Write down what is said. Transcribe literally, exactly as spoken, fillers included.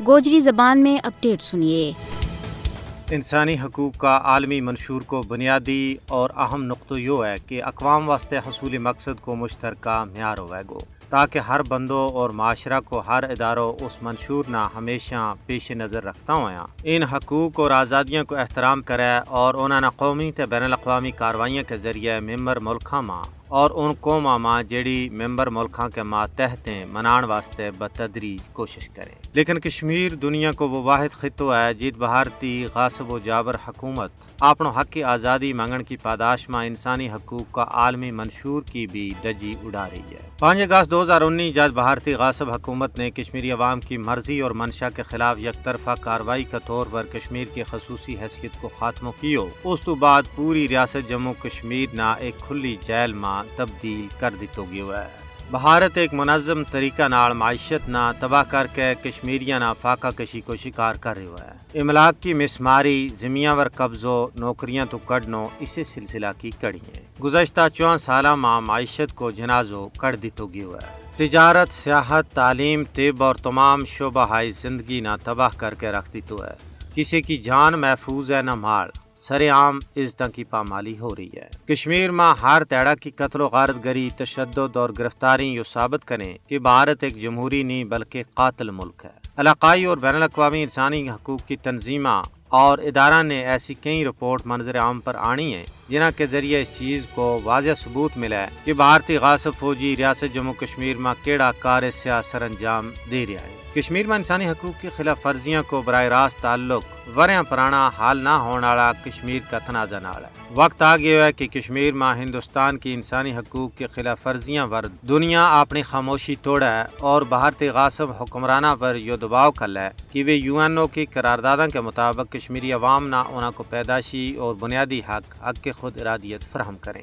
گوجری زبان میں اپڈیٹ سنیے۔ انسانی حقوق کا عالمی منشور کو بنیادی اور اہم نقطو یوہ ہے کہ اقوام واسطے حصول مقصد کو مشترکہ معیار ہووے گو، تاکہ ہر بندو اور معاشرہ کو ہر ادارو اس منشور نا ہمیشہ پیش نظر رکھتا ہویا ان حقوق اور آزادیاں کو احترام کرے، اور انہاں نا قومی تے بین الاقوامی کاروائیاں کے ذریعے ممبر ملکاں ما اور ان قوماں ما جیڑی ممبر ملکاں کے ماتحتیں منان واسطے بتدریج کوشش کرے۔ لیکن کشمیر دنیا کو وہ واحد خطو ہے جت بھارتی غاصب و جابر حکومت اپنو حق آزادی منگن کی پاداش ما انسانی حقوق کا عالمی منشور کی بھی دجی اڑا رہی ہے۔ پانچ اگست دو ہزار انی جد بھارتی غاصب حکومت نے کشمیری عوام کی مرضی اور منشا کے خلاف یک طرفہ کاروائی کا طور پر کشمیر کی خصوصی حیثیت کو خاتمو کیو، اس تو بعد پوری ریاست جموں کشمیر نا ایک کھلی جیل ما تبدیل کر دتو گیو ہے۔ بھارت ایک منظم طریقہ نال معیشت نا تباہ کر کے کشمیریاں نا فاقہ کشی کو شکار کر رہیو ہے۔ املاک کی مسماری، زمیاں ور قبضو، نوکریاں تو کڈنو اسے سلسلہ کی کڑی ہیں۔ گزشتہ چواں سالاں ما معیشت کو جنازو کڑ دتو گیو ہے۔ تجارت، سیاحت، تعلیم، طب اور تمام شعبہ ہائی زندگی نا تباہ کر کے رکھ دتو ہے۔ کسے کی جان محفوظ ہے نہ مال۔ سر عام عزتاں کی پامالی ہو رہی ہے۔ کشمیر ما ہر تیڑا کی قتل و غارت گری، تشدد اور گرفتاری یوہ ثابت کریں کہ بھارت ایک جمہوری نہیں بلکہ قاتل ملک ہے۔ علاقائی اور بین الاقوامی انسانی حقوق کی تنظیماں اور اداراں نے ایسی کئی رپورٹ منظر عام پر آنی ہیں جنہاں کے ذریعے اس چیز کو واضح ثبوت ملا ہے کہ بھارتی غاصب فوجی ریاست جموں کشمیر ما کیڑا کار سیاہ سر انجام دے رہیا ہے۔ کشمیر ما انسانی حقوق کی خلاف ورزیاں کو براہ راست تعلق وریاں پرانا حل نہ ہون آڑا کشمیر کا تنازعہ نال ہے۔ وقت آ گیو ہے کہ کشمیر ما ہندوستان کی انسانی حقوق کی خلاف ورزیاں ور دنیا اپنی خاموشی توڑے اور بھارتی غاصب حکمراناں ور یوہ دباؤ کھلے کہ ویہ یو این او کی قرارداداں کے مطابق کشمیری عوام نا انہاں کو پیدائشی اور بنیادی حق حق خود ارادیت فراہم کریں۔